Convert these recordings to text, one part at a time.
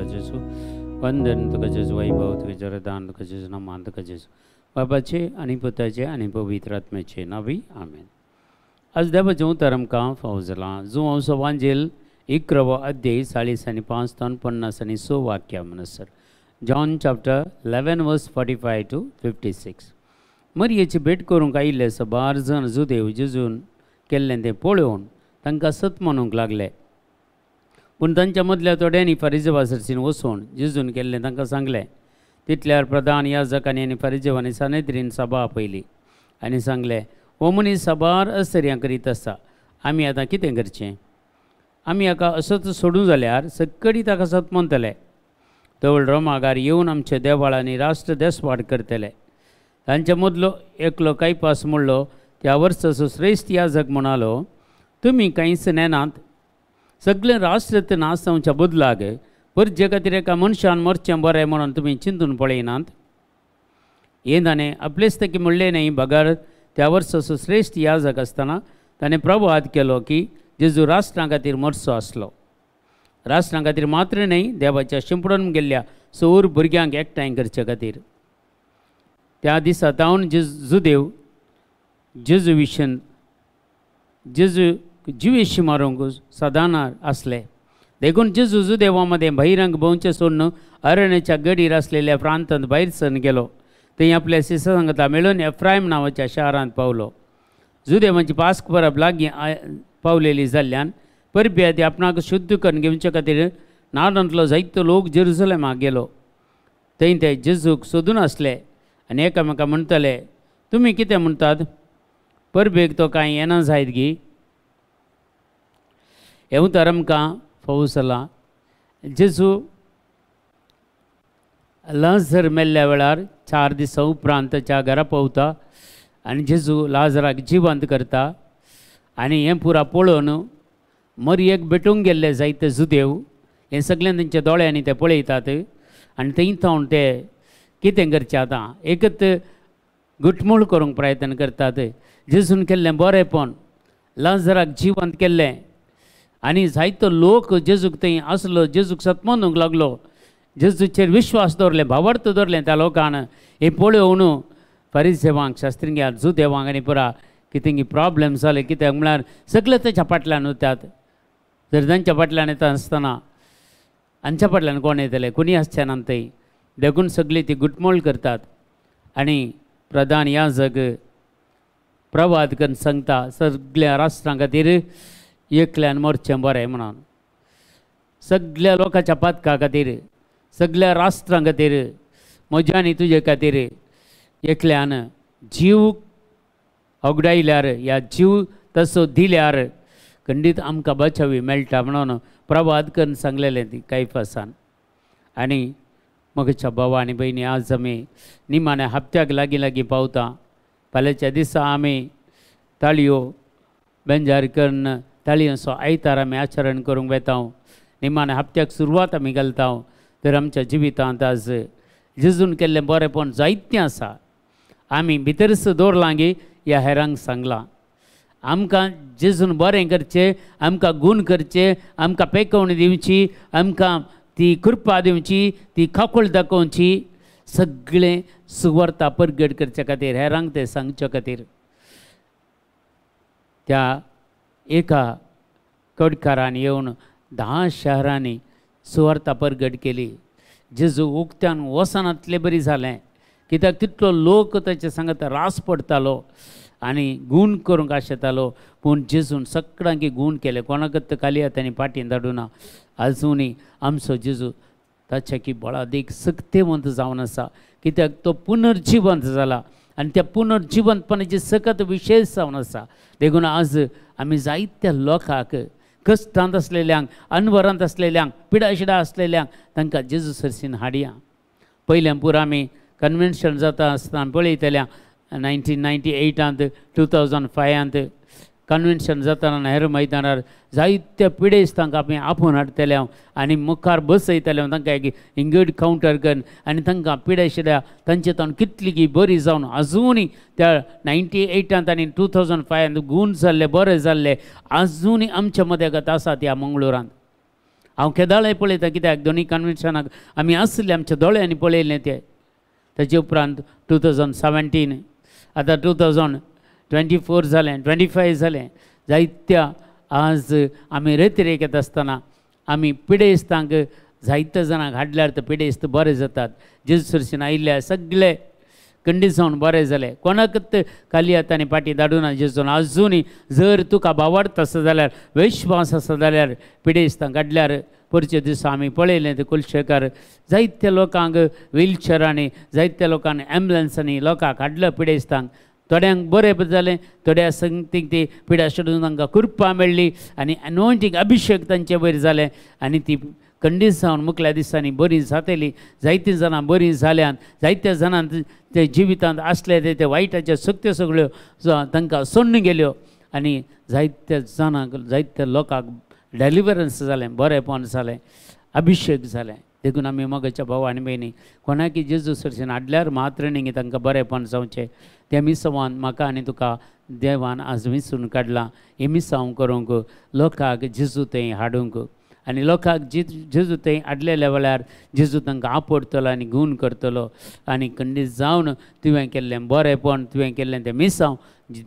जेजू, वंदन तुका जेजू, वैभव तुका जरदान तुका जेजू, नमान तुका जेजू, बाबाचे आनी पुताचे आनी पवित्र आत्म्याचे नावी आमेन. आज देवाचें उतर आमकां फावो जालां जुवांव वांजेल 11वो अध्याय 40 आनी 5 तावन 50 आनी 6 वाक्या म्हणसर, John chapter 11 verse 45 to 56. मरियेची भेट करूंक आयिल्ले सबार जण जुदेव जेजून केल्लें तें पळोवन तांकां सत म्हणूंक लागले. पूण तांच्या मदल्या थोड्यांनी फारिजेवा सरसीन वचून जेजून केल्लें तांकां सांगलें. तितल्यार प्रधान याजकांनी आनी फारिजेवांनी सानेद्रीन सभा आपयली आनी सांगलें, हो मनीस साबार आश्चर्यां करीत आसा, आमी आतां कितें करचें? आमी हाका असोच सोडूं जाल्यार सक्कडी ताका सत म्हणटले, तवळ रोमागार येवन आमच्या देवाळांनी राष्ट्र देसवाड करतले. तांच्या मदलो एकलो कायपास म्हणलो त्या वर्साचो श्रेश्ठ याजक म्हणालो, तुमी कांयच नेनात, सगळें राष्ट्र नाश जावच्या बदलाक परजे खातीर एका मनशान मरचें बरें म्हणून तुमी चिंतून पळयनात. हें ताणें आपलेच तकी म्हणलें न्हय, बगर त्या वर्साचो श्रेश्ठ याजक आसतना ताणें प्रवाद केलो की जेजू राष्ट्रां खातीर मरचो आसलो. राष्ट्रां खातीर मात्र न्हय, देवाच्या शिंपडून गेल्ल्या सौर भुरग्यांक एकठांय करचे खातीर. त्या दिसा तावन जुदेव जेजू विशन जेजू जिवेशी मारूंक सदानार आसले. देखून जेजू जुदेवा मदें बहिरंग भोंवचें सोडून अरण्याच्या गडीर आसलेल्या प्रांतांत भायर सरून गेलो. थंय आपल्या शिसा सांगता मेळून एफ्रायम नांवाच्या शारांत पावलो. जुदेवांची पास्क परब लागीं पावलेली जाल्ल्यान परबे आदी आपणाक शुद्ध करून घेवचे खातीर नाडांतलो जायतो लोक जेरुसलेमाक गेलो. थंय ते जेजूक सोदून आसले आनी एकामेका म्हणटले, तुमी कितें म्हणटात, परबेक तो कांय येना जायत गी? हें उतर आमकां फावो जालां. जेजू लाजर मेल्ल्या वेळार 4 दिसां उपरांत ताच्या घरा पावता आनी जेजू लाजराक जिवंत करता. आनी हें पुरा पळोवन मरियेक भेटूंक गेल्ले जायते जुदेव हें सगळें तांच्या दोळ्यांनी ते पळयतात आनी थंय थावन ते कितें करचें आतां एकच घुटमूळ करूंक प्रयत्न करतात. जेजून केल्लें बरेंपण, लाजराक जिवंत केल्लें आनी जायतो लोक जेजूक थंय आसलो, जेजूक सतमनूंक लागलो, जेजूचेर विश्वास दवरलें, भावार्थ दवरलें त्या लोकान. हें पळोवन फारिजेवांक, शास्त्रींक, जुदेवांक आनी पुरा कितें प्रॉब्लेम जाले. कित्याक म्हळ्यार सगळे ताच्या फाटल्यान वतात. जर तांच्या फाटल्यान येता आसतना हांच्या फाटल्यान कोण येतले? कोणी आसचे ना थंय. देखून सगळी ती घुटमोळ करतात आनी प्रधान याजक प्रवाद करून सांगता सगळ्या राष्ट्रां खातीर एकल्यान मरचें बरें म्हणून, सगळ्या लोकांच्या पातका खातीर, सगळ्या राष्ट्रां खातीर, म्हज्या आनी तुजे खातीर एकल्यान जीव होगडायल्यार या जीव तसो दिल्यार खंडीत आमकां बचावी मेळटा म्हणून प्रवाद करून सांगलेलें ती कायफासान. आनी म्हज्या भावा आनी भयणी, आज आमी निमाण्या हप्त्याक लागीं लागीं पावता. फाल्यांच्या दिसा आमी ताळयो बेंजार करून ताळयांचो आयतार आमी आचरण करूंक वेता. निमाण्या हप्त्याक सुरवात आमी घालता. तर आमच्या जिवितांत आज जेजून केल्लें बरेंपण जायतें आसा. आमी भितरच दवरलां गी ह्या हेरांक सांगलां. आमकां जेजून बरें करचें, आमकां गूण करचें, आमकां पेकोवणी दिवची, आमकां ती कृपा दिवची, ती खाकोळ दाखोवची, सगळें सुवार्ता परगट करचे खातीर, हेरांक तें सांगचे खातीर. त्या एका कडकारान येवन 10 शहरांनी सुवार्ता परगट केली. जेजू उक्त्यान वचनातले बरी जालें, कित्याक तितलो लोक ताचे सांगता रास पडटालो आनी गूण करूंक आशेतालो. पूण जेजून सगळ्यांक गूण केले, कोणाकच खाली आतां फाटीन धाडुना. आजुनूय आमचो जेजू ताच्या की बळादीक सक्तेवंत जावन आसा, कित्याक तो पुनर्जिवंत जाला आनी त्या पुनर्जिवंतपणाची सकत विशेश जावन आसा. देखून आज आमी जायत्या लोकांक, कश्टांत आसलेल्यांक, अनवरांत आसलेल्यांक, पिडाशिडा आसलेल्यांक तांकां जेजू सरसीन हाडया. पयल्यां पुरा आमी कन्वेन्शन जाता आसतना पळयतल्या 1998 2005 कन्वेन्शन जातना नेहरू मैदानार जायत्या पिडेस्तांक आमी आपोवन हाडटले आनी मुखार बसयतले, तांकां एक इंगड कावंटर करून आनी तांकां पिडेशिड्या तांचे तावन कितली बरी जावन आजुनूय त्या 98 आनी 2005 गूण जाल्ले, बरे जाल्ले आजुनूय आमच्या मदेगत आसात ह्या मंगळुरांत. हांव केदाळय पळयता कित्याक दोनूय कन्वेन्शनाक आमी आसले आमच्या दोळ्यांनी पळयलें तें. ताचे उपरांत 2017 आतां 2024 जालें, 25 जालें. जायत्या आज आमी रेतिरेक येता आसतना आमी पिडेस्तांक जायत्या जाणांक हाडल्यार ते पिडेस्त बरे जातात. जेजू सरशीन आयिल्ल्या सगळे कंडीशन बरें जालें. कोणाकच खाली आतां आनी फाटीं धाडूना जेजून. आजुनूय जर तुका बावडत आसा जाल्यार, विश्वास आसा जाल्यार पिडेस्तांक हाडल्यार परचे दिसा आमी पळयलें ते कुलशेकार जायत्या लोकांक व्हीलचेरांनी, जायत्या लोकांक एम्बुलन्सांनी लोकांक हाडल्या पिडेस्तांक. थोड्यांक बरें जालें, थोड्या संगतीक ती पिड्या सोडून तांकां कृपा मेळ्ळी आनी अनोइंटींग अभिशेक तांचे वयर जालें आनी ती कंडीशन मुखल्या दिसांनी बरी जातली. जायतीं जाणां बरीं जाल्यान, जायत्या जाणांत ते जिवितांत आसले ते वायटाच्यो सक्त्यो सगळ्यो तांकां सोडून गेल्यो आनी जायत्या जाणांक, जायत्या लोकांक डेलिवरन्स जालें, बरेंपण जालें, अभिशेक जालें. देखून आमी मोगाच्या भाव आनी भयणी कोणाकी जेजू सरशीन हाडल्यार मात्र न्ही तांकां बरेंपण जावचें. तें मिसांवान म्हाका आनी तुका देवान आज विसरून काडलां. हें मिसांव करूंक लोकांक जेजू थंय हाडूंक आनी लोकांक जेजू थंय हाडलेल्या वेळार जेजू तांकां आपडतलो आनी गूण करतलो आनी खंडीत जावन तुवें केल्लें बरेंपण, तुवें केल्लें तें मिसांव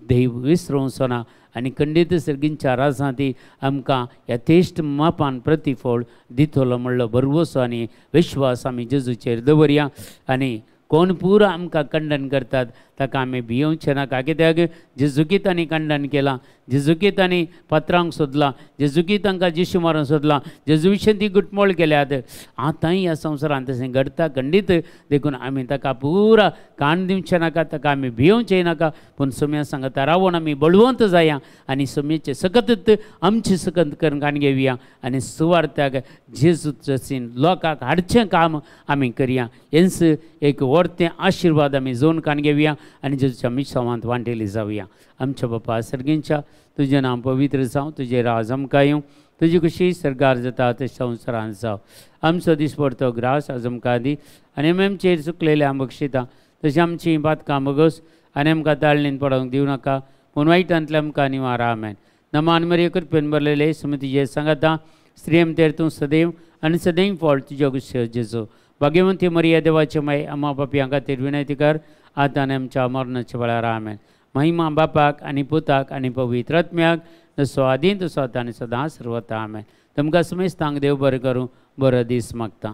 देव विसरूंक ना आनी खंडीत सर्गींच्या राजां ती आमकां यथेश्ट मापान प्रतिफळ दितलो म्हणलो भरवसो आनी विश्वास आमी जेजूचेर दवरया. आनी कोण पुरो आमकां खंडन करतात ताका आमी भियोवचें नाका, कित्याक जेजुकी तांणी खंडन केलां, जेजुकी तांणी पत्रांक सोदलां, जेजुकी तांकां जेशू मारून सोदलां, जेजू विशीं ती गुटमोळ केल्यात. आतांय ह्या संवसारांत तशें घडटा खंडीत. देखून आमी ताका पुरा कान दिवचें नाका, ताका आमी भियोवचें नाका, पूण सोम्या सांगता रावून आमी बळवंत जाया आनी सोम्याचे सकत आमची सकत करून कान घेवया आनी सुवार्थाक जेजू तशीन लोकांक हाडचें काम आमी करया. हेंच एक व्हडतें आशिर्वाद आमी जोन कान घेवया आनी जेजूच्या मिसांवांत वांटेली जावया. आमच्या बापा सर्गींच्या, तुजें नांव पवित्र जावं, तुजें राज आमकां येवं, तुजी खुशी सरकार जाता तशें संवसारांत जावं. आमचो दिसपडतो ग्रास आज आमकां दी आनी आमी आमचेर चुकलेले आम बक्षिता तशें आमची पातकां बगस आनी आमकां ताळणीन पडोवंक दिवं नाका, पूण वायटांतले आमकां निवार. आमेन. नमान मरिये कृपेन भरलेले सुमतीचे सांगाता, स्त्रियम तेर तूं सदैव आनी सदैव फळ तुज्या गुस्से जेजू. भाग्यवंती मरिया देवाचे माय, आमा पापयां खातीर विनंती कर आतां आनी आमच्या मरणाच्या वेळार. आमेन. महिमा बापाक आनी पुताक आनी पवित्र आत्म्याक, जसो आदीं तसो आतां आनी सदां सर्वता. आमेन. तुमकां समेस्तांक देव बरें करूं, बरो दीस मागता.